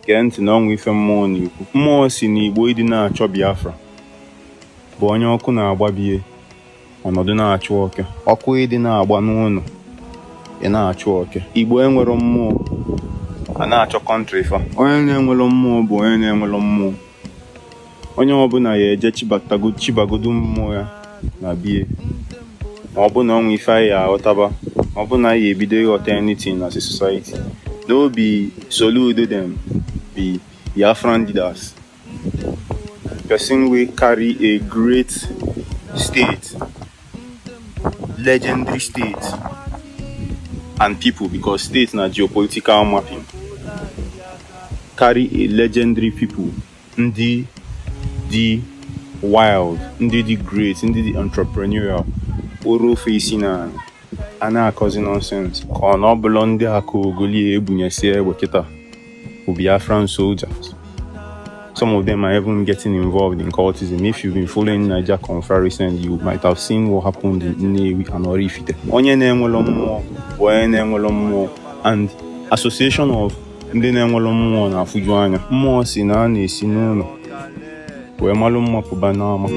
Gee ntị na ọnwa ife mmụọ na-ekwu. Mmụọ si na Igbo ịdị na-achọ Biafra bụ onye ọkụ na-agbabie ọnọdụ na-achụ oke. Ọkụ ịdị na-agba n'ụlọ, ị na-achụ oke. Igbo enwero mmụọ, a na-achọ country fa. Onye na-enwero mmụọ bụ onye na-enwero mmụọ. Onye ọbụla ya eje chibagodo mmụọ ya na bie, ma ọ bụ na ọnwa ife anyị aghọtaba, ma ọ bụ na anyị ebido ịghọta anything as a society. No be Soludo dem be Biafran leaders. Person wey carry a great state, legendary state and people, because state na geopolitical mapping, carry a legendary people, ndị dị wild, ndị dị great, ndị dị entrepreneurial, kpụrụ ofe isi na a na-akọzi nonsense. Ka ọ na ọbụla ndị aka ogolie ebunyesi egbe kịta bụ Biafran soldiers. Some of them are even getting involved in cultism. If you've been following Niger Confer recently, you might have seen what happened in Nnewi and Oraifite. Onye na-enwelo mmụọ bụ onye na-enwelo mmụọ, and association of ndị na-enwelo mmụọ na-afụju anya. Mmụọ si na a na-esi n'ụlọ wee malụ mma pụba n'ama.